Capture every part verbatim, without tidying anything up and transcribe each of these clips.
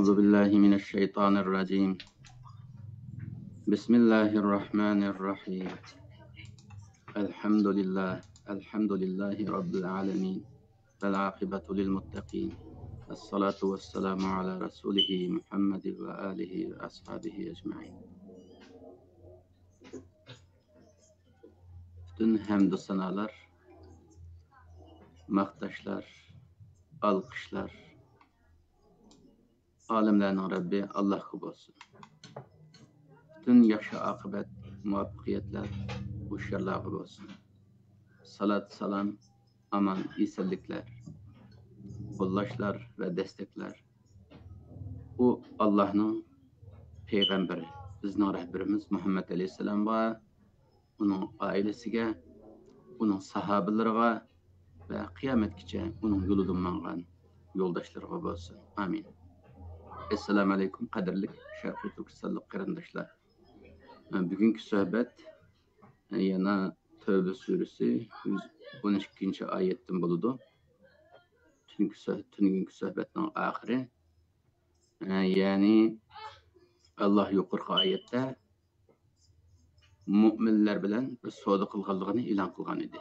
أعوذ بالله من الشيطان الرجيم. بسم الله الرحمن الرحيم. الحمد لله، الحمد لله رب العالمين. والعاقبة للمتقين. والصلاة والسلام على رسوله محمد وآله وأصحابه أجمعين. پۈتۈن ھەمدۇ سانالار، ماختاشلار، ئالقىشلار ئالەملەرنىڭ رەببى ئاللاھقا بولسۇن. پۈتۈن ياخشى ئاقىۋەت، مۇۋەپپەقىيەتلەر ھوشيارلارغا بولسۇن. سالات، سالام، ئامان، ئېسەنلىكلەر، قوللاشلار ۋە دەستەكلەر ئۇ ئاللاھنىڭ پەيغەمبىرى، بىزنىڭ رەھبىرىمىز مۇھەممەد ئەلەيھىسسالامغا، ئۇنىڭ ئائىلىسىگە، ئۇنىڭ ساھابىلىرىغا ۋە قىيامەتكىچە ئۇنىڭ يولىدا ماڭغان يولداشلىرىغا بولسۇن. ئامىن. ئەسسالامۇ ئەلەيكۇم، قەدىرلىك شەرقىي تۈركىستانلىق قېرىنداشلار. بۈگۈنكى سۆھبەت يەنە تەۋبە سۈرىسى يۈز ئون ئىككىنچى ئايەتتىن بولىدۇ. تۈنۈگۈنكى سۆھ-، تۈنۈگۈنكى سۆھبەتنىڭ ئاخىرى. يەنى ئاللاھ يۇقىرىقى ئايەتتە مۆمىنلەر بىلەن بىر سودا قىلغانلىقىنى ئېلان قىلغان ئىدى.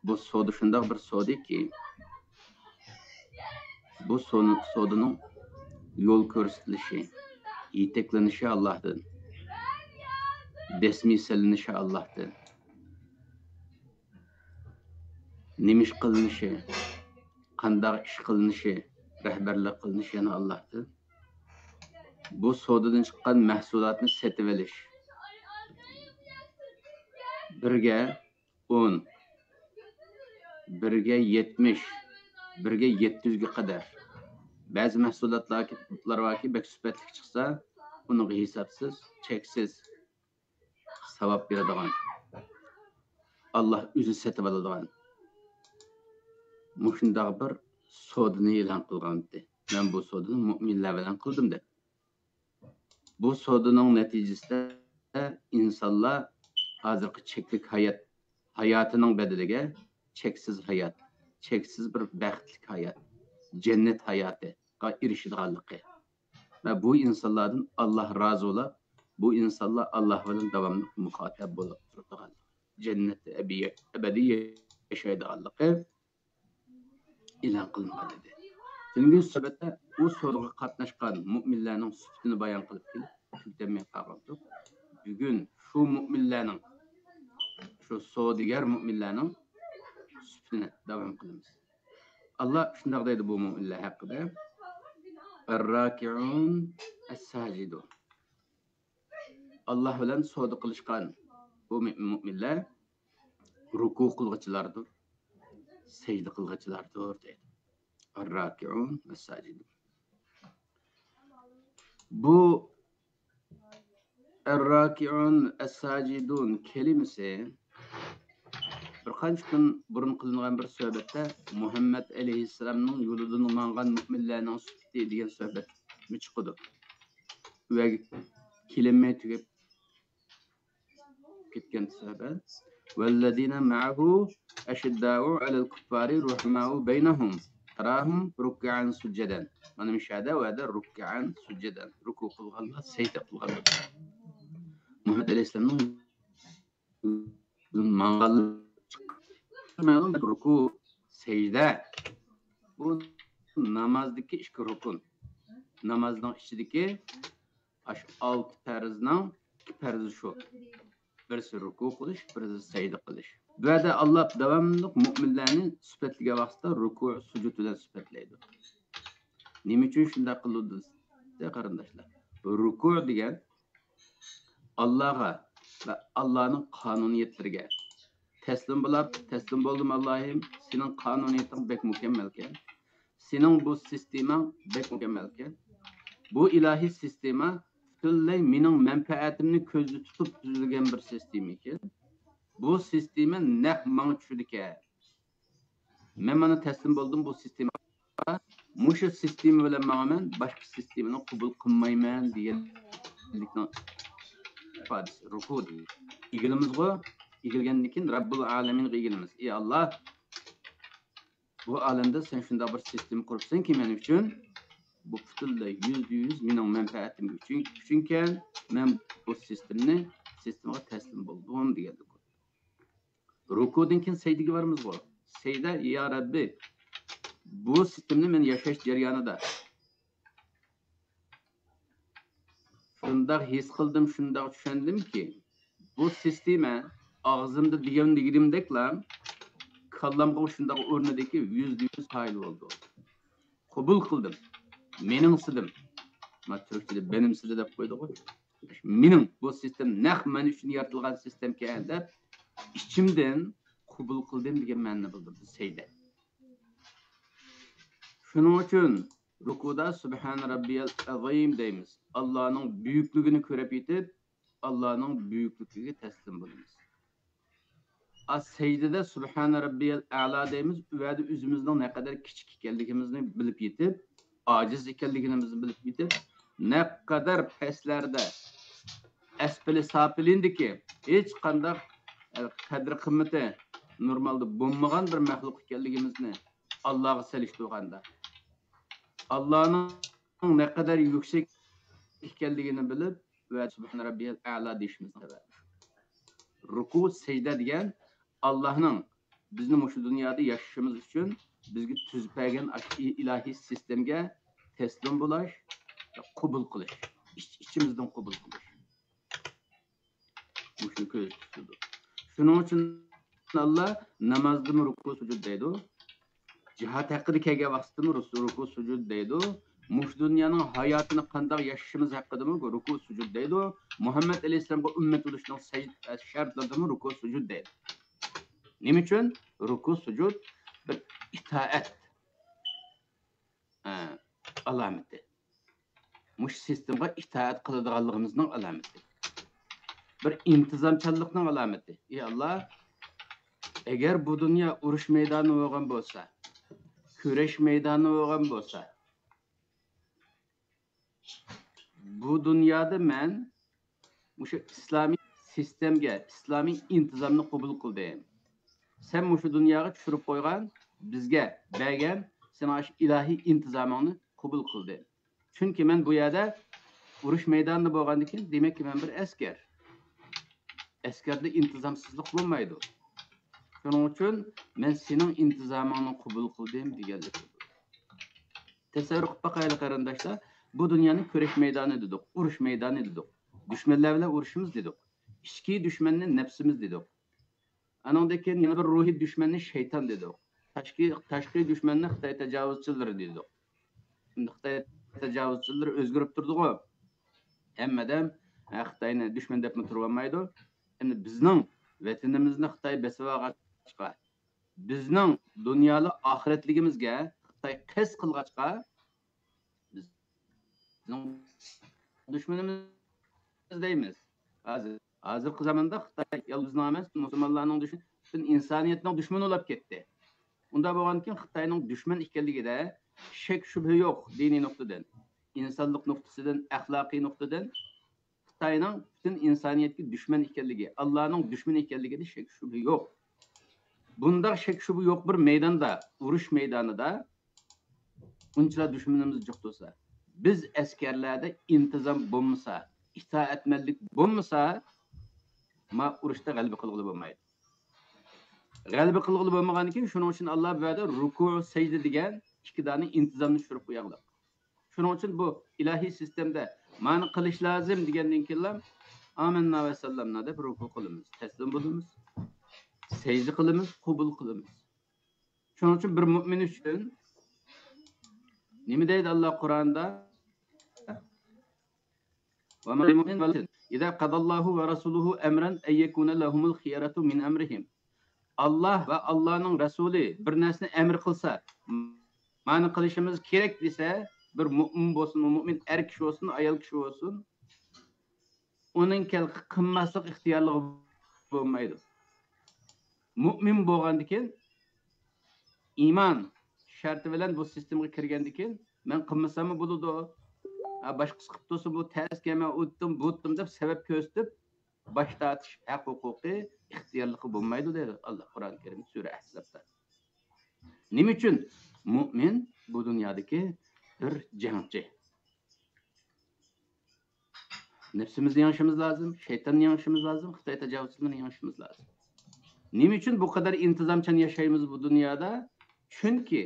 بۇ سودا شۇنداق بىر سودىكى، بۇ سودا، سودىنىڭ يول كۆرسىتىلىشى، يېتەكلىنىشى ئاللاھتىن، دەسمىي سېلىنىشى ئاللاھتىن، نېمە ئىش قىلىنىشى، قانداق ئىش قىلىنىشى، رەھبەرلىك قىلىنىشى يەنە ئاللاھتىن. بۇ سودىدىن چىققان مەھسۇلاتنى سېتىۋېلىش. بىرگە ئون، بىرگە يەتمىش، بىرگە يەتتە يۈزگە قەدەر. بەزى مەھسۇلاتلار باركى، بەك سۈپەتلىك چىقسا، ئۇنىڭغا ھېسابسىز، چەكسىز ساۋاب بېرىدىغان، ئاللاھ ئۆزى سېتىۋالىدىغان مۇشۇنداق بىر سودىنى ئېلان قىلغانىدى. مەن بۇ سودىنى مۆمىنلەر بىلەن قىلدىم دەپ. بۇ سودىنىڭ نەتىجىسىدە ئىنسانلار ھازىرقى چەكلىك ھايات، ھاياتىنىڭ بەدىلىگە چەكسىز ھايات، چەكسىز بىر بەختلىك ھايات، جەننەت ھاياتىغا ئېرىشىدىغانلىقى ۋە بۇ ئىنسانلاردىن ئاللاھ رازى بولۇپ، بۇ ئىنسانلار ئاللاھ بىلەن داۋاملىق مۇخاتەپ بولۇپ تۇرىدىغانلىقى، جەننەتتە ئەبىي-، ئەبەدىي ياشايدىغانلىقى ئېلان قىلىنغان ئىدى. تۈنۈگۈن سۆھبەتتە ئۇ سودىغا قاتناشقان مۆمىنلەرنىڭ سۈپىتىنى بايان قىلىپ كېلىپ، تۈگىتەلمەي قالغانتۇق. بۈگۈن شۇ مۆمىنلەرنىڭ، شۇ سودىگەر مۆمىنلەرنىڭ سۈپىتىنى داۋام قىلىمىز. ئاللاھ شۇنداق دەيدۇ بۇ مۆمىنلەر ھەققىدە: الراكعون الساجدون. ئاللاھ بىلەن سودا قىلىشقان بۇ مۆ-، مۆمىنلەر رۇكۇ قىلغۇچىلاردۇر، سەجدە قىلغۇچىلاردۇر دەيدۇ. الراكعون والساجدون. بۇ الراكعون الساجدون كەلىمىسى بىر قانچە كۈن بۇرۇن قىلىنغان بىر سۆھبەتتە مۇھەممەد ئەلەيھىسسالامنىڭ يولىدىن ماڭغان مۆمىنلەرنىڭ سۈپىتى دېگەن سۆھبەتمۇ چىقىدۇ. ئۇ يەرگە كېلىنمەي تۈگەپ كەتكەن سۆھبەت. والذين معه أشداء على الكفار رحماء بينهم تراهم ركعا سجدا. مانا مۇشۇ يەردە، ئۇ يەردە رۇككەئەن سۇججەدەن، رۇكۇ قىلغانلار، سەجدە قىلغانلار. مۇھەممەد ئەلەيھىسسالامنىڭ ماڭغانلىقى رۇكۇ، سەجدە. بۇ نامازدىكى ئىككى رۇكۇن. نامازنىڭ ئىچىدىكى ئاشۇ ئالتە پەرزنىڭ ئىككى پەرزى شۇ. بىرسى رۇكۇ قىلىش، بىرسى سەجدە قىلىش. بۇ يەردە ئاللاھ داۋاملىق مۆمىنلەرنى سۈپەتلىگەن ۋاقتىدا رۇكۇ، سۇجۇد بىلەن سۈپەتلەيدۇ. نېمە ئۈچۈن شۇنداق قىلىدۇ دېسە، قېرىنداشلار، رۇكۇ دېگەن ئاللاھقا ۋە ئاللاھنىڭ قانۇنىيەتلىرىگە تەسلىم بولۇپ، تەسلىم بولدۇم ئاللاھىم، سېنىڭ قانۇنىيىتىڭ بەك مۇكەممەلكەن، سېنىڭ بۇ سىستېماڭ بەك مۇكەممەلكەن. بۇ ئىلاھىي سىستېما پۈتۈنلەي مېنىڭ مەنپەئەتىمنى كۆزدە تۇتۇپ تۈزۈلگەن بىر سىستېما ئىكەن. بۇ سىستېما نەق ماڭا چۈشىدىكەن. مەن مانا تەسلىم بولدۇم بۇ سىستېماغا. مۇشۇ سىستېما بىلەن ماڭىمەن، باشقا سىستېمىنى قوبۇل قىلمايمەن دېگەنلىكنىڭ ئىپادىسى. رۇكۇ دېگەن. ئېگىلىمىزغۇ، ئېگىلگەندىن كېيىن رەببۇل ئالەمىنغا ئېگىلىمىز. ئى ئاللاھ، بۇ ئالەمدە سەن شۇنداق بىر سىستېما قۇرۇپسەنكى مەن ئۈچۈن، بۇ پۈتۈنلەي يۈزدە يۈز مېنىڭ مەنپەئەتىم ئۈچۈن، ئۈچۈنكەن، مەن بۇ سىستېمىنى، سىستېمىغا تەسلىم بولدۇم دېگەنلىك. رۇكۇدىن كېيىن سەجدىگە بارىمىزغۇ؟ سەجدە، يا رەببى، بۇ سىستېمىنى مەن ياشاش جەريانىدا شۇنداق ھېس قىلدىم، شۇنداق چۈشەندىمكى، بۇ سىستېما ئاغزىمدا دېگەن دېگىنىمدەكلا كاللامغا شۇنداق ئورنىدىكى، يۈزدە يۈز قايىل بولدۇم. قوبۇل قىلدىم. مېنىڭسىدىم. ما تۈركچىدە بېنىمسىدى دەپ قويدىغۇ. مېنىڭ بۇ سىستېم نەق مەن ئۈچۈن يارىتىلغان سىستېمكەن دەپ ئىچىمدىن قوبۇل قىلدىم دېگەن مەنىنى بىلدۈرىدۇ سەجدە. شۇنىڭ ئۈچۈن رۇكۇدا سۇبھان رەببىيەل ئەزىم دەيمىز. ئاللانىڭ بۈيۈكلۈكىنى كۆرۈپ يېتىپ، ئاللانىڭ بۈيۈكلۈكىگە تەسلىم بولىمىز. ئا، سەجدىدە سۇبھان رەببىيەل ئەلا دەيمىز. ئۇ يەردە ئۆزىمىزنىڭ نەقەدەر كىچىك ئىكەنلىكىمىزنى بىلىپ يېتىپ، ئاجىز ئىكەنلىكىمىزنى بىلىپ يېتىپ، نەقەدەر پەسلەردە ئەسپىلى ساپىلىندىكى ھېچقانداق، ئە، قەدىر قىممىتى نورمالدا بولمىغان بىر مەخلۇق ئىكەنلىكىمىزنى ئاللاغا سېلىشتۇرغاندا، ئاللانىڭ نەقەدەر يۈكسەك ئىكەنلىكىنى بىلىپ، ۋە سۇبھان رەببىيەل ئەلا دېيىشىمىز سەۋەب. رۇكۇ، سەجدە دېگەن ئاللانىڭ بىزنى مۇشۇ دۇنيادا ياشىشىمىز ئۈچۈن بىزگە تۈزۈپ بەرگەن ئاشۇ ئىلاھىي سىستېمىگە تەسلىم بولاش، قوبۇل قىلىش، ئىچ-، ئىچىمىزدىن قوبۇل قىلىش. مۇشۇنى كۆزدە تۇتىدۇ. شۇنىڭ ئۈچۈن ئاللا نامازدىمۇ رۇكۇ سۈجۈد دەيدۇ. جىھاد ھەققىدە كەلگەن ۋاقتىدىمۇ رۇس-، رۇكۇ سۈجۈد دەيدۇ. مۇشۇ دۇنيانىڭ ھاياتىنى قانداق ياشىشىمىز ھەققىدىمۇ رۇكۇ سۈجۈد دەيدۇ. مۇھەممەد ئەلەيھىسسالامغا ئۈممەت بولۇشنىڭ سەج-، شەرتلىرىدىمۇ رۇكۇ سۈجۈد دەيدۇ. نېمە ئۈچۈن؟ رۇكۇ سۈجۈد بىر ئىتائەت، ئە، ئالامىتى. مۇشۇ سىستېمىغا ئىتائەت قىلىدىغانلىقىمىزنىڭ ئالامىتى. بىر ئىنتىزامچانلىقنىڭ ئالامىتى. ئى ئاللا، ئەگەر بۇ دۇنيا ئۇرۇش مەيدانى بولغان بولسا، كۈرەش مەيدانى بولغان بولسا، بۇ دۇنيادا مەن مۇشۇ ئىسلامىي سىستېمىگە، ئىسلامىي ئىنتىزامنى قوبۇل قىلدىم. سەن مۇشۇ دۇنياغا چۈشۈرۈپ قويغان، بىزگە بەرگەن سېنىڭ ئاشۇ ئىلاھىي ئىنتىزامىڭنى قوبۇل قىلدىم. چۈنكى مەن بۇ يەردە ئۇرۇش مەيدانىدا بولغاندىكىن، دېمەككى، مەن بىر ئەسكەر. ئەسكەردە ئىنتىزامسىزلىق بولمايدۇ. شۇنىڭ ئۈچۈن مەن سېنىڭ ئىنتىزامىڭنى قوبۇل قىلدىم دېگەنلىك. تەسەۋۋۇر قىلىپ باقايلى، قېرىنداشلار. بۇ دۇنيانى كۈرەش مەيدانى دېدۇق، ئۇرۇش مەيدانى دېدۇق. دۈشمەنلەر بىلەن ئۇرۇشىمىز دېدۇق. ئىچكى دۈشمەننى نەپسىمىز دېدۇق. ئانىڭدىن كېيىن يەنە بىر روھىي دۈشمەننى شەيتان دېدۇق. تاشقى، تاشقى دۈشمەننى خىتاي تاجاۋۇزچىلىرى دېدۇق. ئەمدى خىتاي تاجاۋۇزچىلىرى ئۆزگىرىپ تۇرىدىغۇ. ھەممە ئادەم، ھە، خىتاينى دۈشمەن دەپمۇ تۇرۇۋالمايدۇ. ئەمدى بىزنىڭ ۋەتىنىمىزنى خىتاي بېسىۋالغاچقا، بىزنىڭ دۇنيالىق ئاخىرەتلىكىمىزگە خىتاي قەست قىلغاچقا، بىزنىڭ دۈشمىنىمىز دەيمىز. ھازىر، ھازىرقى زاماندا خىتاي يالغۇز بىزنىڭ ئەمەس، مۇسۇلمانلارنىڭ دۈشمىنى، پۈتۈن ئىنسانىيەتنىڭ دۈشمىنى بولاپ كەتتى. ئۇنداق بولغاندىكىن خىتاينىڭ دۈشمەن ئىكەنلىكىدە شەك شۈبھە يوق، دىنىي نۇقتىدىن، ئىنسانلىق نۇقتىسىدىن، ئەخلاقىي نۇقتىدىن خىتاينىڭ پۈتۈن ئىنسانىيەتكە دۈشمەن ئىكەنلىكى، ئاللانىڭ دۈشمىنى ئىكەنلىكىدە شەك شۈبھە يوق. بۇنداق شەك شۈبھە يوق بىر مەيداندا، ئۇرۇش مەيدانىدا ئۇنچىلا دۈشمىنىمىز جىق تۇرسا، بىز ئەسكەرلەردە ئىنتىزام بولمىسا، ئىتائەتمەنلىك بولمىسا، ما ئۇرۇشتا غەلىبە قىلغىلى بولمايدۇ. غەلىبە قىلغىلى بولمىغاندىكىن، شۇنىڭ ئۈچۈن ئاللا بۇ يەردە رۇكۇ، سەجدە دېگەن ئىككى دانە ئىنتىزامنى چۈشۈرۈپ قويغلىق. شۇنىڭ ئۈچۈن بۇ ئىلاھىي سىستېمىدە مانى قىلىش لازىم دېگەندىن كېيىنلا، ئامەننا ۋە ساللامنا دەپ رۇكۇ قىلىمىز، تەسلىم بولىمىز، سەجدە قىلىمىز، قوبۇل قىلىمىز. شۇنىڭ ئۈچۈن بىر مۆمىن ئۈچۈن نېمە دەيدۇ ئاللا قۇرئاندا؟ وما للمؤمن إذا قضى الله ورسوله أمرا أن يكون لهم الخيرة من أمرهم. ئاللا ۋە ئاللانىڭ رەسۇلى بىر نەرسىنى ئەمر قىلسا، مانا قىلىشىمىز كېرەك دېسە، بىر مۆمىن بولسۇن، ئۇ مۆمىن ئەر كىشى بولسۇن، ئايال كىشى بولسۇن، ئۇنىڭ قىلماسلىق ئىختىيارلىقى بولمايدۇ. مۆمىن بولغاندىكىن، ئىمان شەرتى بىلەن بۇ سىستېمىغا كىرگەندىكىن، مەن قىلمىساممۇ بولىدۇ، ھە، باشقىسى قىلىپ تۇرسا، بۇ تەسكە مەن ئۇتتۇم، بۇتتۇم دەپ سەۋەب كۆرسىتىپ، باش تارتىش ھەق ھوقۇقى، ئىختىيارلىقى بولمايدۇ دەيدۇ ئاللا قۇرئان كەرىم سۈرە ئەھزابتا. نېمە ئۈچۈن؟ مۆمىن بۇ دۇنيادىكى بىر جەڭچى. نەپسىمىزنى يېڭىشىمىز لازىم، شەيتاننى يېڭىشىمىز لازىم، خىتاي تاجاۋۇزچىلىرىنى يېڭىشىمىز لازىم. نېمە ئۈچۈن بۇ قەدەر ئىنتىزامچان ياشايمىز بۇ دۇنيادا؟ چۈنكى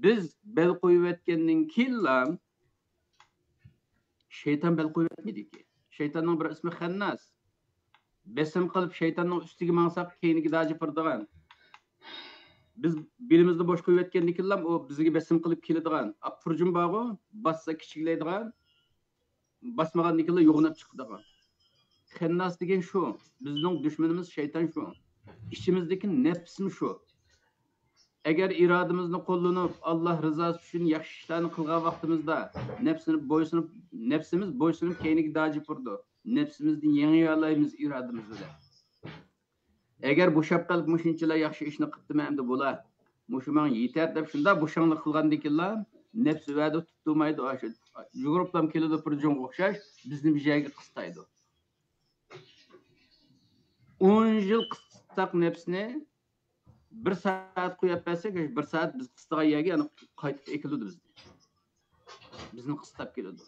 بىز بەل قويۇۋەتكەندىن كېيىنلا شەيتان بەل قويۇۋەتمەيدىكى. شەيتاننىڭ بىر ئىسمى خەنناس. بېسىم قىلىپ شەيتاننىڭ ئۈستىگە ماڭساق، كەينىگە داجى پۇرىدىغان. بىز بېلىمىزنى بوش قويۇۋەتكەندىكىنلا ئۇ بىزگە بېسىم قىلىپ كېلىدىغان. ئاپپۇرجۇم بارغۇ، باسسا كىچىكلەيدىغان، باسمىغاندىكىنلا يوغىناپ چىقىدىغان. خەنناس دېگەن شۇ. بىزنىڭ دۈشمىنىمىز شەيتان شۇ. ئىچىمىزدىكى نەپسمۇ شۇ. ئەگەر ئىرادىمىزنى قوللىنىپ، ئاللا رىزاسى ئۈچۈن ياخشى ئىشلارنى قىلغان ۋاقتىمىزدا، نەپسىنى بويسۇنۇپ، نەپسىمىز بويسۇنۇپ كەينىگە داجى پۇرىدۇ. نەپسىمىزنى يېڭىيالايمىز ئىرادىمىز بىلەن. ئەگەر بوشاپ قېلىپ، مۇشۇنچىلا ياخشى ئىشنى قىپتىمەن ئەمدى بولا، مۇشۇ ماڭا يېتەر دەپ شۇنداق بوشاڭلىق قىلغاندىكىنلا، نەپسى ۋەدە تۇتۇلمايدۇ. ئاشۇ يۈگۈرۈپلام كېلىدۇ بىر جۇڭغا ئوخشاش، بىزنى بىر يەرگە قىستايدۇ. ئون يىل قىستاق نەپسىنى بىر سائەت قويۇپ بەرسەك، بىر سائەت بىز قىستىغان يەرگە يەنە قايتىپ ئەكېلىدۇ بىزنى. بىزنى قىستاپ كېلىدۇ.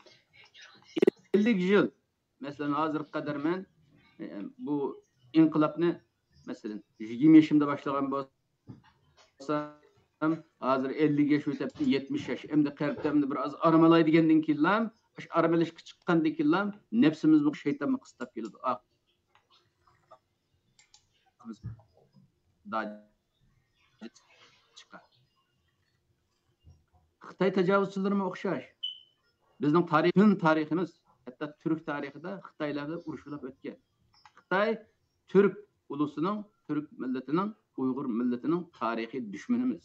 ئەللىك يىل، مەسىلەن، ھازىرغا قەدەر مەن، ئە، بۇ ئىنقىلابنى، مەسىلەن، يىگىرمە يېشىمدا باشلىغان بولسام، ھازىر ئەللىك ياش ئۆتەپتۇ، يەتمىش ياش، ئەمدى قېرىپتۇ، ئەمدى بىر ئاز ئارام ئالاي دېگەندىن كېيىنلا، ئاشۇ ئارام ئېلىشقا چىققاندىن كېيىنلا، نەپسىمىزمۇ شەيتانمۇ قىستاپ كېلىدۇ. خىتاي تاجاۋۇزچىلىرىمۇ ئوخشاش. بىزنىڭ تارىخ، پۈتۈن تارىخىمىز، ھەتتا تۈرك تارىخىدا خىتايلار بىلەن ئۇرۇش بولۇپ ئۆتكەن. خىتاي تۈرك ئۇلۇسىنىڭ، تۈرك مىللىتىنىڭ، ئۇيغۇر مىللىتىنىڭ تارىخىي دۈشمىنىمىز.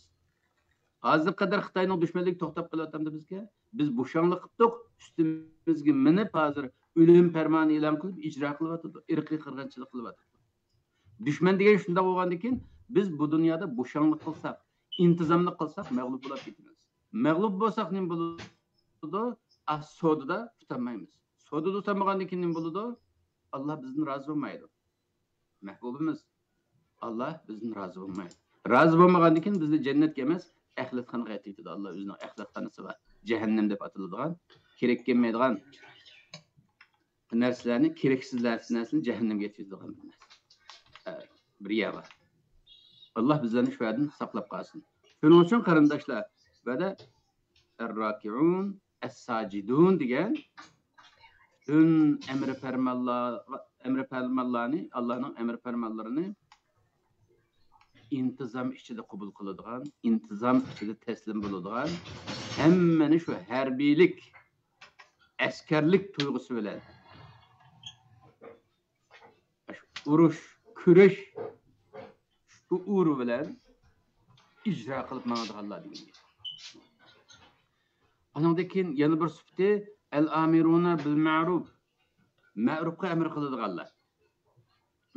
ھازىرغا قەدەر خىتاينىڭ دۈشمەنلىكى توختاپ قېلىۋاتامدۇ بىزگە؟ بىز بوشاڭلىق قىپتۇق، ئۈستىمىزگە مىنىپ، ھازىر ئۆلۈم پەرمانى ئېلان قىلىپ، ئىجرا قىلىۋاتىدۇ، ئىرقىي قىرغىنچىلىق قىلىۋاتىدۇ. دۈشمەن دېگەن شۇنداق بولغاندىكىن، بىز بۇ دۇنيادا بوشاڭلىق قىلساق، ئىنتىزاملىق قىلساق، مەغلۇپ بولاپ كېتىمىز. مەغلۇپ بولساق نېمە بولىدۇ؟ ئا، سودىدا ئۇتالمايمىز. سودىدا ئۇتالمىغاندىن كېيىن نېمە بولىدۇ؟ ئاللا بىزدىن رازى بولمايدۇ. مەھبۇبىمىز، ئاللا بىزدىن رازى بولمايدۇ. رازى بولمىغاندىن كېيىن بىزنى جەننەتكە ئەمەس، ئەخلەتخانىغا ئەتىۋېتىدۇ. ئاللا ئۆزىنىڭ ئەخلەتخانىسى بار. جەھەننەم دەپ ئاتىلىدىغان، كېرەك كەلمەيدىغان نەرسىلەرنى، كېرەكسىز نەرسىلەرنى جەھەننەمگە يەتكۈزىدىغان بىر نەرسە. ئە، بىر يەر بار. ئاللا بىزلەرنى شۇ يەردىن ساقلاپ قالسۇن. شۇنىڭ ئۈچۈن قېرىنداشلار، ۋەدە ئەر-راكىئۇن، ئەس-ساجىدۇن دېگەن پۈتۈن ئەمرى پەرمانلار، ئەمرى پەرمانلارنى، ئاللانىڭ ئەمرى پەرمانلىرىنى ئىنتىزام ئىچىدە قوبۇل قىلىدىغان، ئىنتىزام ئىچىدە تەسلىم بولىدىغان، ھەممىنى شۇ ھەربىيلىك، ئەسكەرلىك تۇيغۇسى بىلەن، ئۇرۇش، كۈرەش شوئۇرى بىلەن ئىجرا قىلىپ ماڭىدىغانلار دېگەن گەپ. ئانىڭدىن كېيىن يەنە بىر سۈپىتى، ئەل ئامىرۇنا بىل مەرۇپ. مەرۇپقا ئەمر قىلىدىغانلار.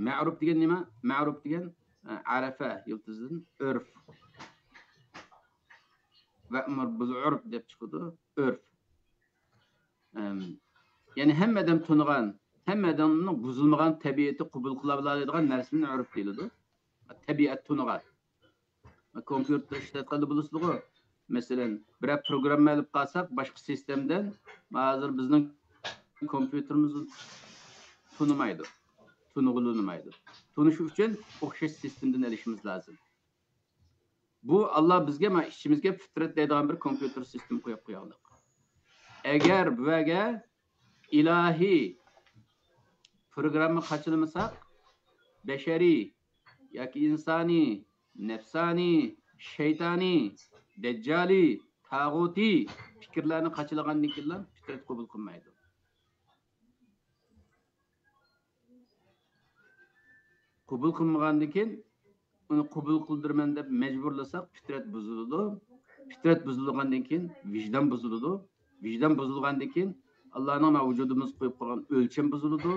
مەرۇپ دېگەن نېمە؟ مەرۇپ دېگەن، ئە، ئەرەفە يىلتىزىدىن ئۆرپ. ۋەئمۇر بىل ئۆرپ دەپ چىقىدۇ. ئۆرپ. ئەم، يەنى ھەممە ئادەم تونۇغان، ھەممە ئادەمنىڭ بۇزۇلمىغان تەبىئىتى قوبۇل قىلالايدىغان نەرسىنى ئۆرپ دېيىلىدۇ. تەبىئەت تونۇغان. كومپيۇتېر ئىشلەتكەندە بىلىسىزغۇ، مەسىلەن، بىرەر پروگرامما ئېلىپ قالساق باشقا سىستېمىدىن، ھازىر بىزنىڭ كومپيۇتېرىمىز تونۇمايدۇ، تونۇغىلى ئۇنىمايدۇ. تونۇش ئۈچۈن ئوخشاش سىستېمىدىن ئېلىشىمىز لازىم. بۇ ئاللا بىزگە، مانا، ئىچىمىزگە پىترەت دەيدىغان بىر كومپيۇتېر سىستېما قويۇپ قويغانلىق. ئەگەر بۇ يەرگە ئىلاھىي پروگرامما قاچىلىمىساق، بەشەرىي ياكى ئىنسانىي، نەپسانىي، شەيتانىي، دەججالىي، تاغۇتىي پىكىرلەرنى قاچىلىغاندىن كېيىنلا پىترەت قوبۇل قىلمايدۇ. قوبۇل قىلمىغاندىن كېيىن، ئۇنى قوبۇل قىلدۇرىمەن دەپ مەجبۇرلىساق، پىترەت بۇزۇلىدۇ. پىترەت بۇزۇلغاندىن كېيىن، ۋىجدان بۇزۇلىدۇ. ۋىجدان بۇزۇلغاندىن كېيىن، ئاللانىڭ مانا ۋۇجۇدىمىزغا قويۇپ قويغان ئۆلچەم بۇزۇلىدۇ،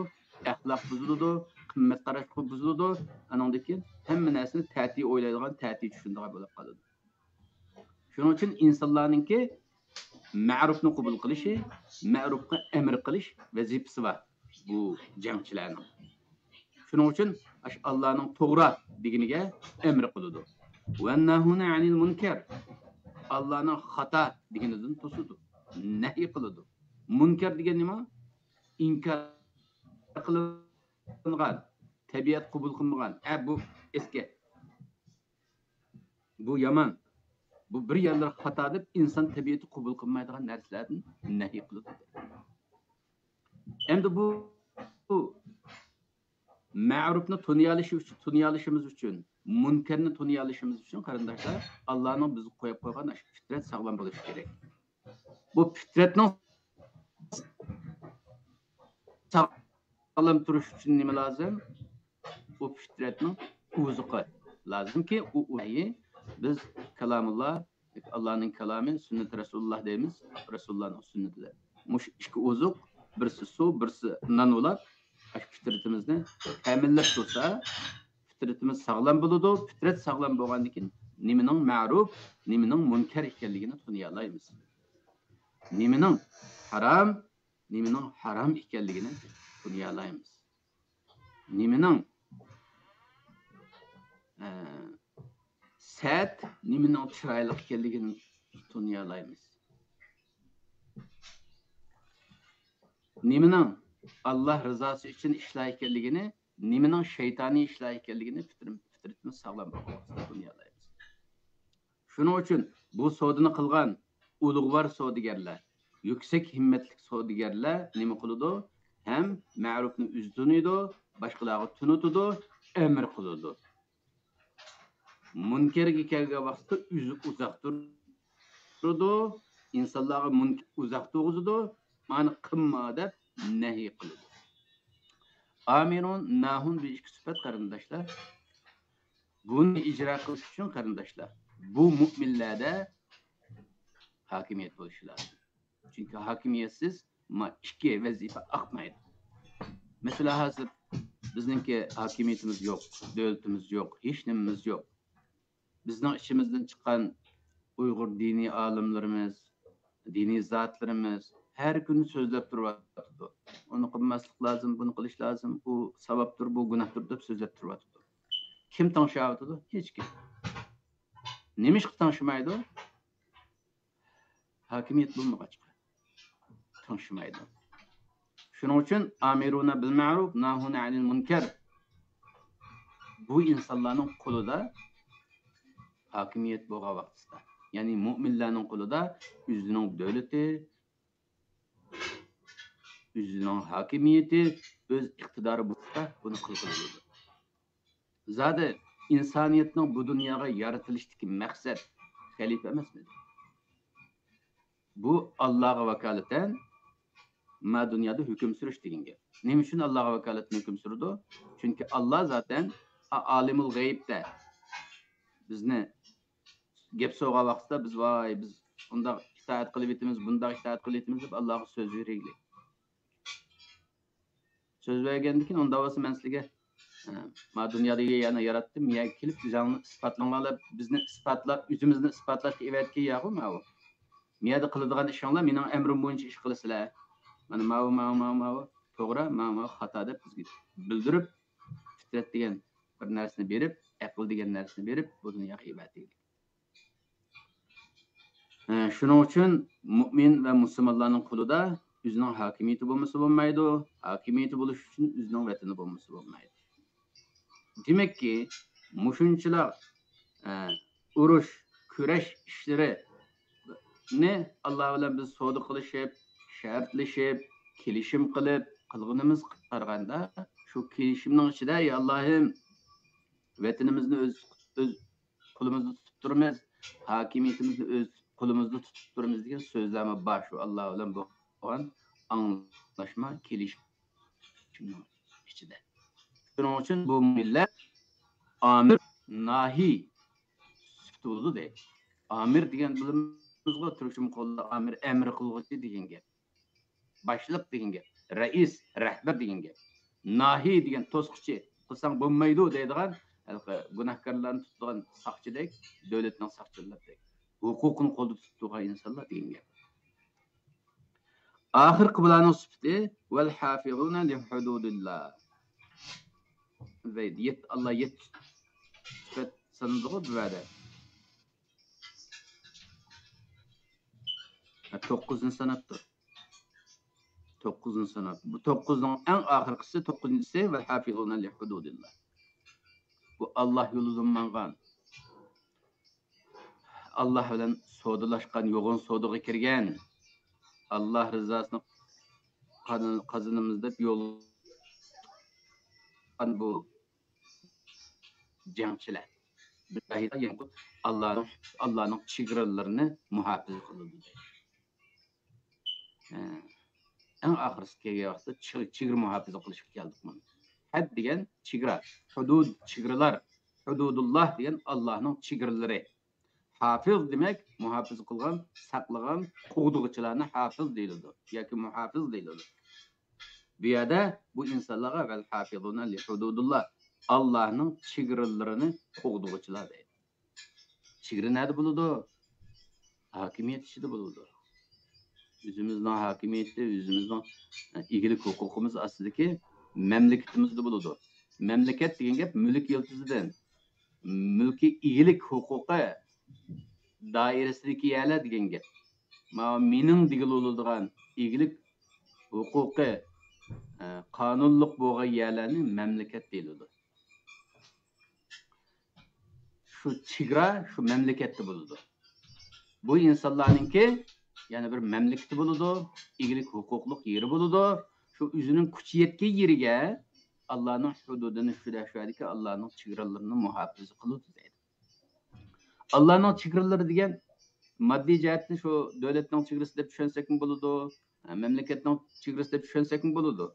ئەخلاق بۇزۇلىدۇ، قىممەت قاراش بۇزۇلىدۇ. ئانىڭدىن كېيىن ھەممە نەرسىنى تەتۈر ئويلايدىغان، تەتۈر چۈشىنىدىغان بولۇپ قالىدۇ. شۇنىڭ ئۈچۈن ئىنسانلارنىڭكى مەرۇپنى قوبۇل قىلىشى، مەرۇپقا ئەمر قىلىش ۋەزىپىسى بار بۇ جەڭچىلەرنىڭ. شۇنىڭ ئۈچۈن ئاشۇ ئاللانىڭ توغرا دېگىنىگە ئەمر قىلىدۇ. ۋەننەھۇنە ئەنىل مۇنكەر. ئاللانىڭ خاتا دېگىنىدىن توسىدۇ، نەھي قىلىدۇ. مۇنكەر دېگەن نېمە؟ ئىنكار قىلىنغان، تەبىئەت قوبۇل قىلمىغان، ئە، بۇ ئەسكى، بۇ يامان، بۇ بىر يەرلىرى خاتا دەپ ئىنسان تەبىئىتى قوبۇل قىلمايدىغان نەرسىلەردىن نەھي قىلىدۇ. ئەمدى بۇ، بۇ مەرۇپنى تونۇيالىشى ئۈچۈن، تونۇيالىشىمىز ئۈچۈن، مۇنكەرنى تونۇيالىشىمىز ئۈچۈن، قېرىنداشلار، ئاللانىڭ بىزگە قويۇپ قويغان ئاشۇ پىترەت ساغلام بولۇشى كېرەك. بۇ پىترەتنىڭ ساغلام تۇرۇشى ئۈچۈن نېمە لازىم؟ بۇ پىترەتنىڭ ئوزۇقى لازىمكى، ئۇ ئوزۇقى بىز كالامۇللا، ئاللانىڭ كالامى، سۈننەت رەسۇلۇللا دەيمىز، رەسۇلۇللانىڭ سۈننىتى دەپ. مۇشۇ ئىككى ئوزۇق، بىرسى سۇ، بىرسى نان بولاپ، ئاشۇ پىترىتىمىزنى تەمىنلەپ تۇرسا، پىترىتىمىز ساغلام بولىدۇ. پىترەت ساغلام بولغاندىن كېيىن نېمىنىڭ مەرۇپ، نېمىنىڭ مۇنكەر ئىكەنلىكىنى تونۇيالايمىز. نېمىنىڭ ھارام، نېمىنىڭ ھارام ئىكەنلىكىنى تونۇيالايمىز. نېمىنىڭ، ئە، سەت، نېمىنىڭ چىرايلىق ئىكەنلىكىنى تونۇيالايمىز. نېمىنىڭ ئاللا رىزاسى ئۈچۈن ئىشلار ئىكەنلىكىنى، نېمىنىڭ شەيتانىي ئىشلار ئىكەنلىكىنى پىترىم-، پىترىتىمىز ساغلام بولغان ۋاقىتتا تونۇيالايمىز. شۇنىڭ ئۈچۈن بۇ سودىنى قىلغان ئۇلۇغۋار سودىگەرلەر، يۈكسەك ھىممەتلىك سودىگەرلەر نېمە قىلىدۇ؟ ھەم مەرۇپنى ئۆزى تونۇيدۇ، باشقىلارغا تونۇتىدۇ، ئەمىر قىلىدۇ. مۇنكەرگە كەلگەن ۋاقىتتا ئۆزى ئۇزاق تۇرىدۇ، ئىنسانلارغا مۇنكەر ئۇزاق تۇرغۇزىدۇ، مانا قىلما دەپ نەھى قىلىدۇ. ئامىرۇن، ناھۇن، بۇ ئىككى سۈپەت، قېرىنداشلار. بۇنى ئىجرا قىلىش ئۈچۈن، قېرىنداشلار، بۇ مۇئمىنلەردە ھاكىمىيەت بولۇشى لازىم. چۈنكى ھاكىمىيەتسىز ما ئىككى ۋەزىپە ئاقمايدۇ. مەسىلەن، ھازىر بىزنىڭكى ھاكىمىيىتىمىز يوق، دۆلىتىمىز يوق، ھېچ نېمىمىز يوق. بىزنىڭ ئىچىمىزدىن چىققان ئۇيغۇر دىنىي ئالىملىرىمىز، دىنىي زاتلىرىمىز ھەر كۈنى سۆزلەپ تۇرۇۋاتىدۇ. ئۇنى قىلماسلىق لازىم، بۇنى قىلىش لازىم، بۇ ساۋابتۇر، بۇ گۇناھتۇر دەپ سۆزلەپ تۇرۇۋاتىدۇ. كىم تىڭشاۋاتىدۇ؟ ھېچكىم. نېمىشقا تىڭشىمايدۇ؟ ھاكىمىيەت بولمىغاچقا تىڭشىمايدۇ. شۇنىڭ ئۈچۈن ئامىرۇنە بىل مەرۇپ، ناھۇنە ئەنىل مۇنكەر. بۇ ئىنسانلارنىڭ قولىدا ھاكىمىيەت بولغان ۋاقتىدا، يەنى مۇئمىنلارنىڭ قولىدا ئۆزىنىڭ دۆلىتى، ئۆزىنىڭ ھاكىمىيىتى، ئۆز ئىقتىدارى بولسا، بۇنى قىلغىلى بولىدۇ. زادى ئىنسانىيەتنىڭ بۇ دۇنياغا يارىتىلىشتىكى مەقسەت خەلىپە ئەمەسمىدى؟ بۇ ئاللاغا ۋاكالىتەن ما دۇنيادا ھۆكۈم سۈرۈش دېگەن گەپ. نېمە ئۈچۈن ئاللاغا ۋاكالىتەن ھۆكۈم سۈرىدۇ؟ چۈنكى ئاللا زاتەن ئا-، ئالىمۇل غەيبتە بىزنى گەپ سورىغان ۋاقتىدا بىز، ۋاي، بىز ئۇنداق ئىتائەت قىلىۋېتىمىز، بۇنداق ئىتائەت قىلىۋېتىمىز دەپ ئاللاغا سۆز بېرەيلى. سۆز بەرگەندىن كېيىن، ئۇنداق بولسا مەن سىلىگە، ئە، ما دۇنيادا يەرنى ياراتتىم، يەرگە كېلىپ ئۆزۈڭنى ئىسپاتلىڭلار دەپ، بىزنى ئىسپاتلاپ، ئۆزىمىزنى ئىسپاتلاشقا ئەۋەتكەن يەرغۇ ماۋۇ. ما يەردە قىلىدىغان ئىشىڭلار مېنىڭ ئەمرىم بويىچە ئىش قىلىسىلەر. مانا ماۋۇ، ماۋۇ، ماۋۇ، ماۋۇ توغرا، ماۋۇ، ماۋۇ خاتا دەپ بىزگە بىلدۈرۈپ، پىترەت دېگەن بىر نەرسىنى بېرىپ، ئەقىل دېگەن نەرسىنى بېرىپ، بۇ دۇنياغا ئىبادەت ئە، شۇنىڭ ئۈچۈن مۇئمىن ۋە مۇسۇلمانلارنىڭ قولىدا ئۆزىنىڭ ھاكىمىيىتى بولمىسا بولمايدۇ، ھاكىمىيىتى بولۇش ئۈچۈن ئۆزىنىڭ ۋەتىنى بولمىسا بولمايدۇ. دېمەككى، مۇشۇنچىلاق، ئە، ئۇرۇش، كۈرەش ئىشلىرىنى ئاللا بىلەن بىز سودا قىلىشىپ، شەرتلىشىپ، كېلىشىم قىلىپ قىلغىنىمىزغا قارىغاندا، شۇ كېلىشىمنىڭ ئىچىدە، يا ئاللاھىم، ۋەتىنىمىزنى ئۆز، ئۆز قولىمىزدا تۇتۇپ تۇرىمىز، ھاكىمىيىتىمىزنى ئۆز قولىمىزدا تۇتۇپ تۇرىمىز دېگەن سۆزلەرمۇ بار شۇ ئاللا بىلەن بولغان ئاڭلاشما، كېلىشىمنىڭ ئىچىدە. شۇنىڭ ئۈچۈن بۇ مىللەت ئامىر ناھى سۈپىتى بولىدۇ دەيدۇ. ئامىر دېگەن بىلىمىزغۇ تۈركچە مۇقولدا ئامىر، ئەمر قىلغۇچى دېگەن گەپ. باشلىق دېگەن گەپ، رەئىس، رەھبەر دېگەن گەپ. ناھى دېگەن توسقۇچى، قىلساڭ بولمايدۇ دەيدىغان، ھېلىقى گۇناھكارلارنى تۇتىدىغان ساقچىدەك، دۆلەتنىڭ ساقچىلىرىدەك، ھوقۇقىنى قولدا تۇتۇپ تۇرغان ئىنسانلار دېگەن گەپ. ئاخىرقى بۇلارنىڭ سۈپىتى، ۋەل ھافىزۇنە لىھۇدۇدىللا. يەتتە، ئاللا يەتتە سۈپەت سانىدىغۇ بۇ يەردە. توققۇزنى ساناپتۇ. توققۇزنى ساناپتۇ. بۇ توققۇزنىڭ ئەڭ ئاخىرقىسى، توققۇزىنچىسى، «ۋەل ھافىزۇنە لىھۇدۇدىللا». بۇ ئاللا يولىدا ماڭغان، ئاللا بىلەن سودىلاشقان، يوغان سودىغا كىرگەن، ئاللا رىزاسىنى قازان-، قازىنىمىز دەپ يول تۇتقان بۇ جەڭچىلەر. ئاللانىڭ، ئاللانىڭ چېگرىلىرىنى مۇھاپىزە قىلىدۇ. ئەڭ ئاخىرسى كەلگەن ۋاقىتتا چېگرا، چېگرا مۇھاپىزە قىلىشقا كەلدۇق مانا. ھەد دېگەن چېگرا، ھۇدۇد، چېگرىلار، ھۇدۇدۇللا دېگەن ئاللانىڭ چېگرىلىرى. ھافىز دېمەك، مۇھاپىزە قىلغان، ساقلىغان، قوغدىغۇچىلارنى ھافىز دېيىلىدۇ ياكى مۇھاپىز دېيىلىدۇ. بۇ يەردە بۇ ئىنسانلارغا «ۋەل ھافىزۇنە لىھۇدۇدىللا»، ئاللانىڭ چېگرىلىرىنى قوغدىغۇچىلار دەيدۇ. چېگرا نەدە بولىدۇ؟ ھاكىمىيەت ئىچىدە بولىدۇ. ئۆزىمىزنىڭ ھاكىمىيىتى، ئۆزىمىزنىڭ ئىگىلىك ھوقۇقىمىز ئاستىدىكى مەملىكىتىمىزدە بولىدۇ. مەملىكەت دېگەن گەپ مۈلۈك يىلتىزىدىن، مۈلكىي ئىگىلىك ھوقۇقى دائىرىسىدىكى يەرلەر دېگەن گەپ. ماۋۇ مېنىڭ دېگىلى بولىدىغان ئىگىلىك ھوقۇقى، ئە، قانۇنلۇق بولغان يەرلەرنى مەملىكەت دېيىلىدۇ. شۇ چېگرا شۇ مەملىكەتتە بولىدۇ. بۇ ئىنسانلارنىڭكى يەنە بىر مەملىكىتى بولىدۇ، ئىگىلىك ھوقۇقلۇق يېرى بولىدۇ. شۇ ئۆزىنىڭ كۈچى يەتكەن يېرىگە ئاللانىڭ ھۇدۇدىنى، شۇ دەشۇدىكى ئاللانىڭ چېگرالىرىنى مۇھاپىزە قىلىدۇ دەيدۇ. ئاللانىڭ چېگرىلىرى دېگەن ماددىي جەھەتتىن شۇ دۆلەتنىڭ چېگرىسى دەپ چۈشەنسەكمۇ بولىدۇ، مەملىكەتنىڭ چېگرىسى دەپ چۈشەنسەكمۇ بولىدۇ.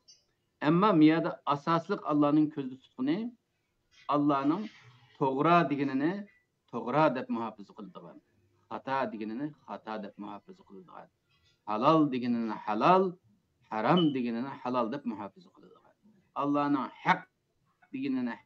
ئەمما مۇ يەردە ئاساسلىق ئاللانىڭ كۆزدە تۇتقىنى، ئاللانىڭ توغرا دېگىنىنى توغرا دەپ مۇھاپىزە قىلىدىغان، خاتا دېگىنىنى خاتا دەپ مۇھاپىزە قىلىدىغان، ھالال دېگىنىنى ھالال، ھارام دېگىنىنى ھالال دەپ مۇھاپىزە قىلىدىغان، ئاللانىڭ ھەق دېگىنىنى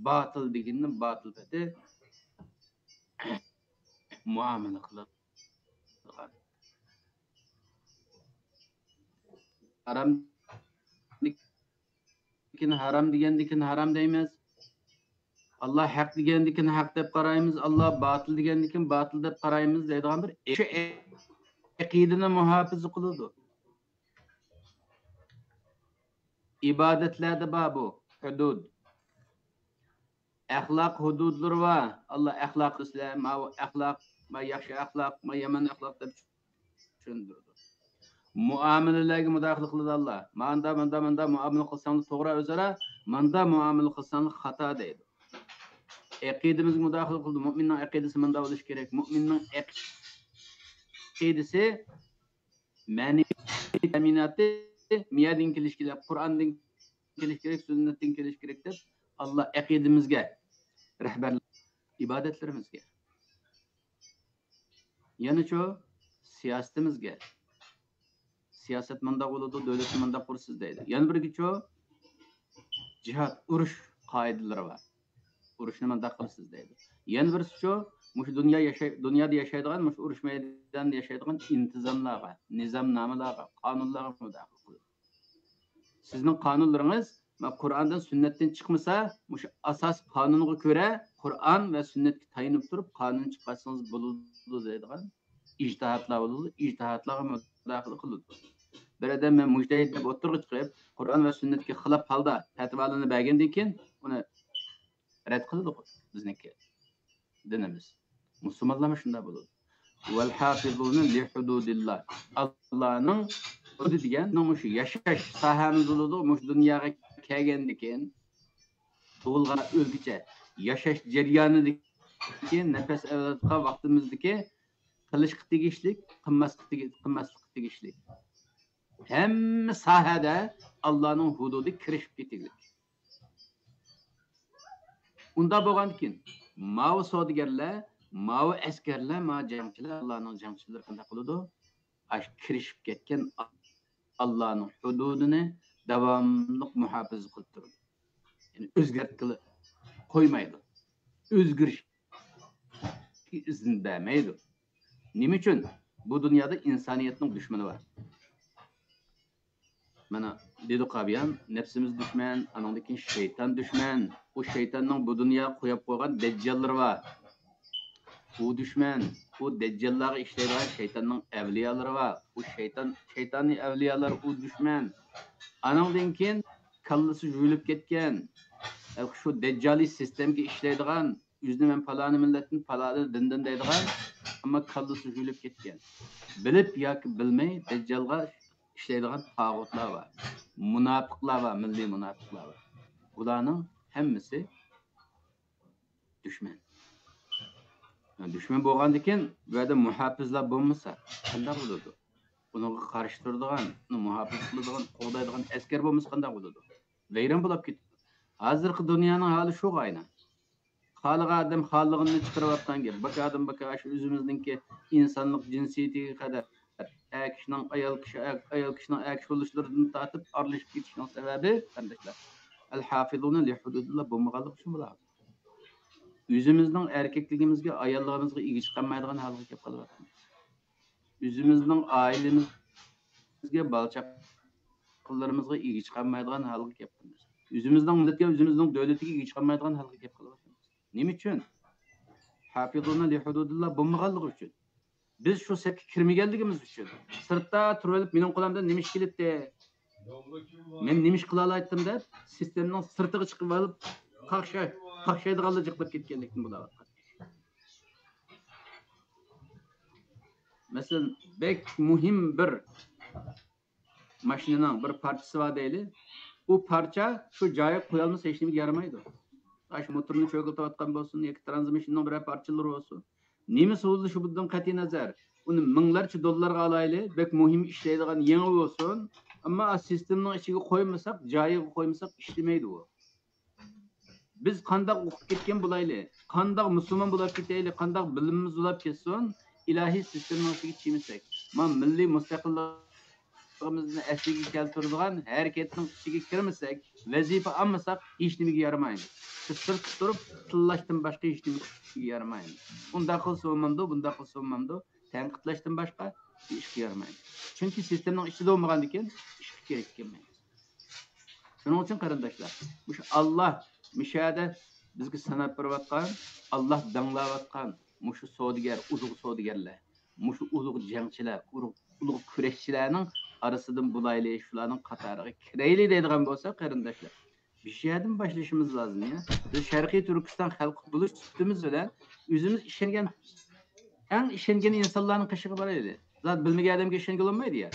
باتىل دېگىنىنى باتىل دەپ مۇئامىلە قىلىدۇ. ھارام دېگەن ھارام دېگەندىكىن ھارام دەيمىز. ئاللا ھەق دېگەندىكىن ھەق دەپ قارايمىز، ئاللا باتىل دېگەندىكىن باتىل دەپ قارايمىز دەيدىغان بىر شۇ ئەقىدىنى مۇھاپىزە قىلىدۇ. ئىبادەتلەردە بار بۇ ھۇدۇد. ئەخلاق ھۇدۇدلىرى بار. ئاللا ئەخلاق دېسىلە، ماۋۇ ئەخلاق، ما ياخشى ئەخلاق، ما يامان ئەخلاق دەپ چۈشەندۈرىدۇ. مۇئامىلىلەرگە مۇداخىلە قىلىدۇ ئاللا. ماندا، ماندا، ماندا مۇئامىلە قىلساڭلار توغرا ئۆزئارا، ماندا مۇئامىلە قىلساڭلار خاتا دەيدۇ. ئەقىدىمىزگە مۇداخىلە قىلىدۇ. مۇئمىننىڭ ئەقىدىسى ماندا بولۇشى كېرەك. مۇئمىننىڭ ئەقىدىسى مەنىۋى تەمىناتى مىيەدىن كېلىشى كېرەك، قۇرئاندىن كېلىشى كېرەك، سۈننەتتىن كېلىشى كېرەك دەپ، ئاللا ئەقىدىمىزگە رەھبەرلىك، ئىبادەتلىرىمىزگە. يەنىچۇ، سىياسىتىمىزگە. سىياسەت مۇنداق بولىدۇ، دۆلەتنى مۇنداق قۇرىسىز دەيدۇ. يەنە بىرگىچۇ، جىھاد، ئۇرۇش قائىدىلىرى بار. ئۇرۇشنى مۇنداق قىلىسىز دەيدۇ. يەنە بىرسىچۇ، مۇشۇ دۇنيا ياشاي-، دۇنيادا ياشايدىغان، مۇشۇ ئۇرۇش مەيدانىدا ياشايدىغان ئىنتىزاملارغا، نىزامنامىلارغا، قانۇنلارغا مۇداخىلە قىلىدۇ. سىزنىڭ قانۇنلىرىڭىز ما قۇرئاندىن، سۈننەتتىن چىقمىسا، مۇشۇ ئاساس قانۇنغا كۆرە قۇرئان ۋە سۈننەتكە تايىنىپ تۇرۇپ قانۇن چىقارسىڭىز بولىدۇ دەيدىغان ئىجتىھاتلار بولىدۇ، ئىجتىھاتلارغا مۇداخىلە قىلىدۇ. بىر ئادەم مەن مۇجتەھىد دەپ ئوتتۇرىغا چىقىپ، قۇرئان ۋە سۈننەتكە خىلاپ ھالدا پەتىۋالارنى بەرگەندىن كېيىن ئۇنى رەت قىلىدۇ بىزنىڭكى دىنىمىز. مۇسۇلمانلارمۇ شۇنداق بولىدۇ. ۋەل ھافىزۇنە لىھۇدۇدىللا. ئاللانىڭ ھۇدۇدى دېگەن مۇشۇ ياشاش ساھەمىز بولىدۇ. مۇشۇ دۇنياغا كەلگەندىن كېيىن، تۇغۇلغان ئۆلگۈچە ياشاش جەريانىدىكى نەپەس ئېلىۋاتقان ۋاقتىمىزدىكى قىلىشقا تېگىشلىك، قىلماسقا تېگى-، قىلماسلىققا تېگىشلىك. ھەممە ساھەدە ئاللانىڭ ھۇدۇدى كىرىشىپ كېتىگلىك. ئۇنداق بولغاندىكىن، ماۋۇ سودىگەرلەر، ماۋۇ ئەسكەرلەر، ماۋۇ جەڭچىلەر، ئاللانىڭ جەڭچىلىرى قانداق قىلىدۇ؟ ئاشۇ كىرىشىپ كەتكەن ئاللانىڭ ھۇدۇدىنى داۋاملىق مۇھاپىزە قىلىپ تۇرىدۇ. يەنى ئۆزگەرتكىلى قويمايدۇ. ئۆزگىرىشكە ئىزىن بەرمەيدۇ. نېمە ئۈچۈن؟ بۇ دۇنيادا ئىنسانىيەتنىڭ دۈشمىنى بار. مانا دېدۇق بۇيان، نەپسىمىز دۈشمەن، ئانىڭدىن كېيىن شەيتان دۈشمەن. ئۇ شەيتاننىڭ بۇ دۇنياغا قويۇپ قويغان دەججاللىرى بار. ئۇ دۈشمەن. ئۇ دەججاللارغا ئىشلەيدىغان شەيتاننىڭ ئەۋلىيالىرى بار. ئۇ شەيتان، شەيتانىي ئەۋلىيالار ئۇ دۈشمەن. ئانىڭدىن كېيىن كاللىسى يۇيۇلۇپ كەتكەن، شۇ دەججالىي سىستېمىگە ئىشلەيدىغان، ئۆزىنى مەن پالانى مىللەتتىن، پالانى دىندىن دەيدىغان، ئەمما كاللىسى يۇيۇلۇپ كەتكەن، بىلىپ ياكى بىلمەي دەججالغا ئىشلەيدىغان تاغۇتلار بار، مۇناپىقلار بار، مىللىي مۇناپىقلار بار. بۇلارنىڭ ھەممىسى دۈشمەن. دۈشمەن بولغاندىكىن، بۇ يەردە مۇھاپىزلار بولمىسا قانداق بولىدۇ؟ ئۇنىڭغا قارشى تۇرىدىغان، ئۇنى مۇھاپىزە قىلىدىغان، قوغدايدىغان ئەسكەر بولمىسا قانداق بولىدۇ؟ ۋەيران بولاپ كېتىدۇ. ھازىرقى دۇنيانىڭ ھالى شۇغا ئايلان. خالىغان ئادەم خالىغىنىنى چىقىرىۋاتقان گەپ. باكا ئادەم باكا، ئاشۇ ئۆزىمىزنىڭكى ئىنسانلىق جىنسىيىتىگە قەدەر ئەر كىشىنىڭ ئايال كىشى، ئايال كىشىنىڭ ئەر كىشى بولۇشلىرىدىن تارتىپ ئارىلىشىپ كېتىشنىڭ سەۋەبى، قېرىنداشلار، ئەل ھافىزۇنە لىھۇدۇدىللا بولمىغانلىقى ئۈچۈن بولىدۇ. ئۆزىمىزنىڭ ئەركەكلىكىمىزگە، ئاياللىقىمىزغا ئىگە چىقالمايدىغان ھالغا كېلىپ قېلىۋاتىمىز. ئۆزىمىزنىڭ ئائىلىمىزگە، بالا چاقىلىرىمىزغا ئىگە چىقالمايدىغان ھالغا كېلىپ قالىمىز. ئۆزىمىزنىڭ مىللىتىگە، ئۆزىمىزنىڭ دۆلىتىگە ئىگە چىقالمايدىغان ھالغا كېلىپ قالىۋاتىمىز. نېمە ئۈچۈن؟ ھافىزۇنە لىھۇدۇدىللا بولمىغانلىقى ئۈچۈن. بىز شۇ سەپكە كىرمىگەنلىكىمىز ئۈچۈن. سىرتتا تۇرۇۋېلىپ، مېنىڭ قولۇمدىن نېمە ئىش كېلەتتى؟ مەن نېمە ئىش قىلالايتتىم دەپ، سىستېمىنىڭ سىرتىغا چىقىپ ئېلىپ، قاقشاي-، قاقشايدىغانلا جىقلاپ كەتكەنلىكتىن بولاۋاتقان. مەسىلەن، بەك مۇھىم بىر ماشىنىنىڭ بىر پارچىسى بار دەيلى. ئۇ پارچە شۇ جايىغا قويالمىسا، ھېچنېمىگە يارىمايدۇ. ئاشۇ موتورنى چۆكۈلتۈۋاتقان بولسۇن ياكى ترانزمىشىننىڭ بىرەر پارچىلىرى بولسۇن. نېمە سوزۇلۇشى بۇدىن قەتئىي نەزەر، ئۇنى مىڭلارچە دوللارغا ئالايلى، بەك مۇھىم ئىشلەيدىغان يېڭى بولسۇن. ئەمما سىستېمىنىڭ ئىچىگە قويمىساق، جايىغا قويمىساق ئىشلىمەيدۇ ئۇ. بىز قانداق ئوقۇپ كەتكەن بولايلى، قانداق مۇسۇلمان بولاپ كېتەيلى، قانداق بىلىمىمىز بولاپ كەتسۇن، ئىلاھىي سىستېمىنىڭ ئىچىگە چىيمىسەك، ما مىللىي مۇستەقىللىقىمىزنى ئەسلىگە كەلتۈرىدىغان ھەرىكەتنىڭ ئىچىگە كىرمىسەك، ۋەزىپە ئالمىساق، ھېچنېمىگە يارىمايمىز. بىز سىرتتا تۇرۇپ تىللاشتىن باشقا ھېچنېمىگە يارىمايمىز. ئۇنداق قىلسا بولمامدۇ، بۇنداق قىلسا بولمامدۇ، تەنقىدلاشتىن باشقا بىر ئىشقا يارىمايمىز. چۈنكى سىستېمىنىڭ ئىچىدە بولمىغاندىكىن ئىشقا كىرىپ كەلمەيمىز. شۇنىڭ ئۈچۈن قېرىنداشلار، مۇشۇ ئاللا مۇشۇ يەردە بىزگە ساناپ بېرىۋاتقان، ئاللا داڭلاۋاتقان مۇشۇ سودىگەر، ئۇلۇغ سودىگەرلەر، مۇشۇ ئۇلۇغ جەڭچىلەر، ئۇلۇغ، ئۇلۇغ كۈرەشچىلەرنىڭ ئارىسىدىن بولايلى، شۇلارنىڭ قاتارىغا كىرەيلى دەيدىغان بولسا، قېرىنداشلار، بىر يەردىن باشلىشىمىز لازىم يا. بىز شەرقىي تۈركىستان خەلقى بولۇش سۈپىتىمىز بىلەن ئۆزىمىز ئىشەنگەن، ئەڭ ئىشەنگەن ئىنسانلارنىڭ قېشىغا بارايلى. زادى بىلمىگەن ئادەمگە ئىشەنگىلى بولمايدۇ يا.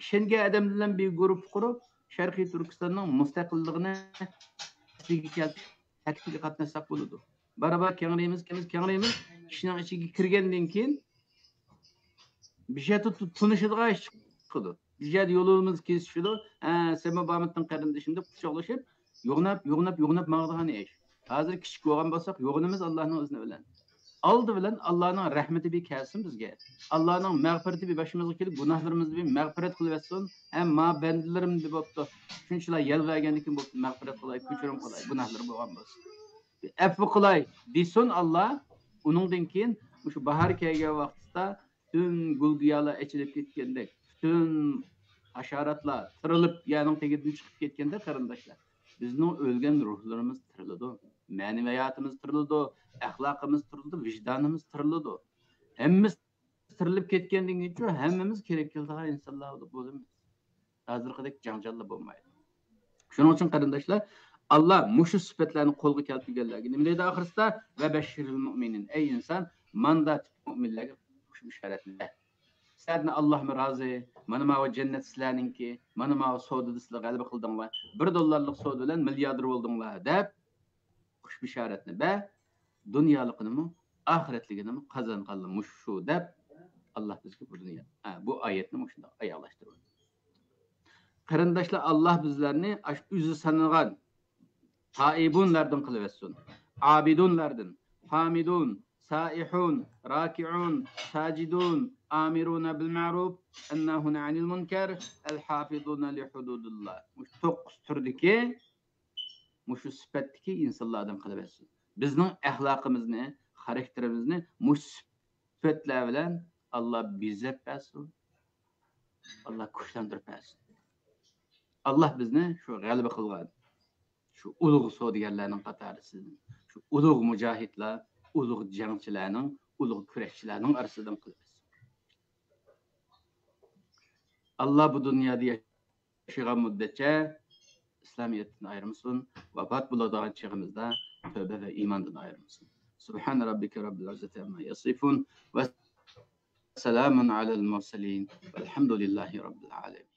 ئىشەنگەن ئادەم بىلەن بىر گۇرۇپپا قۇرۇپ، شەرقىي تۈركىستاننىڭ مۇستەقىللىقىنى ئەسلىگە كەلتۈرۈش ھەرىكىتىگە قاتناشساق بولىدۇ. بارا-بارا كەڭرىيىمىز، كەڭرىيىمىز، كەڭرىيىمىز. ئىشنىڭ ئىچىگە كىرگەندىن كېيىن، بىر يەردە تۇ-، تونۇشىدىغان ئىش چىقىدۇ. بىر يەردە يولىمىز كېسىشىدۇ. ھە، سەنمۇ بارمىتىڭ قېرىندىشىم دەپ قۇچاقلىشىپ، يوغىناپ، يوغىناپ، يوغىناپ ماڭىدىغان ئىش. ھازىر كىچىك بولغان بولساق، يوغىنىمىز ئاللانىڭ ئىزنى بىلەن. ئالدى بىلەن ئاللانىڭ رەھمىتى بىر كەلسۇن بىزگە. ئاللانىڭ مەغپىرىتى بىر باشىمىزغا كېلىپ، گۇناھلىرىمىزنى بىر مەغپىرەت قىلىۋەتسۇن. ھەم ما بەندىلىرىم دەپ بوپتۇ. شۇنچىلا يەل بەرگەندىن كېيىن بوپتۇ، مەغپىرەت قىلاي، كەچۈرۈم قىلاي، گۇناھلىرى بولغان بولسا. بىر ئەپۇ قىلاي دېسۇن ئاللا. ئۇنىڭدىن كېيىن مۇشۇ باھار كەلگەن ۋاقتىدا پۈتۈن گۈل-گىياھلار ئېچىلىپ كەتكەندەك، پۈتۈن ھاشاراتلار تىرىلىپ، يەرنىڭ تېگىدىن چىقىپ كەتكەندەك، قېرىنداشلار، بىزنىڭ ئۆلگەن روھلىرىمىز تىرىلىدۇ، مەنىۋىياتىمىز تىرىلىدۇ، ئەخلاقىمىز تىرىلىدۇ، ۋىجدانىمىز تىرىلىدۇ. ھەممىسى تىرىلىپ كەتكەندىن كېيىنچۇ ھەممىمىز كېرەك كېلىدىغان ئىنسانلار بولىمىز. ھازىرقىدەك جاڭجاللا بولمايدۇ. شۇنىڭ ئۈچۈن قېرىنداشلار، ئاللا مۇشۇ سۈپەتلەرنى قولغا كەلتۈرگەنلەرگە نېمە دەيدۇ ئاخىرسىدا؟ ۋە بەششىرىل مۇئمىنىن، ئەي ئىنسان، ماندا مۇئمىنلەرگە خۇش بېشارەتنى بەر. سىلەردىن ئاللامۇ رازى، مانا ماۋۇ جەننەت سىلەرنىڭكى، مانا ماۋۇ سودىدا سىلەر غەلىبە قىلدىڭلار، بىر دوللارلىق سودا بىلەن مىلياردېر بولدۇڭلار دەپ خۇش بېشارەتنى بەر. دۇنيالىقىنىمۇ، ئاخىرەتلىكىنىمۇ قازانغانلا مۇشۇ دەپ، ئاللا بىزگە بۇ دۇنيا، ھە، بۇ ئايەتنى مۇشۇنداق ئاياغلاشتۇرۇۋەتتى. قېرىنداشلار، ئاللا بىزلەرنى ئاشۇ ئۆزى سانىغان تائىبۇنلاردىن قىلىۋەتسۇن. ئابىدۇنلاردىن، ھامىدۇن، سائىھۇن، راكىئۇن، ساجىدۇن، ئامىرۇنە بىل مەرۇپ، ئەنناھۇنە ئەنىل مۇنكەر، ئەل ھافىزۇنە لى ھۇدۇدىللا. مۇشۇ توققۇز تۈردىكى، مۇشۇ سۈپەتتىكى ئىنسانلاردىن قىلىۋەتسۇن. بىزنىڭ ئەخلاقىمىزنى، خاراكتېرىمىزنى مۇشۇ سۈپەتلەر بىلەن ئاللا بېزەپ بەرسۇن. ئاللا كۈچلەندۈرۈپ بەرسۇن. ئاللا بىزنى شۇ غەلىبە قىلغان، شۇ ئۇلۇغ سودىگەرلەرنىڭ قاتارىسىدىن، شۇ ئۇلۇغ مۇجاھىدلار، ئۇلۇغ جەڭچىلەرنىڭ، ئۇلۇغ كۈرەشچىلەرنىڭ ئارىسىدىن قىلىۋەتسۇن. ئاللا بۇ دۇنيادا ياشىغان مۇددەتچە ئىسلامىيەتتىن ئايرىمىسۇن، ۋاپات بولىدىغان چېغىمىزدا تۆبە ۋە ئىماندىن ئايرىمىسۇن. سبحان ربك رب العزة عما يصفون، وسلام على المرسلين، والحمد لله رب العالمين.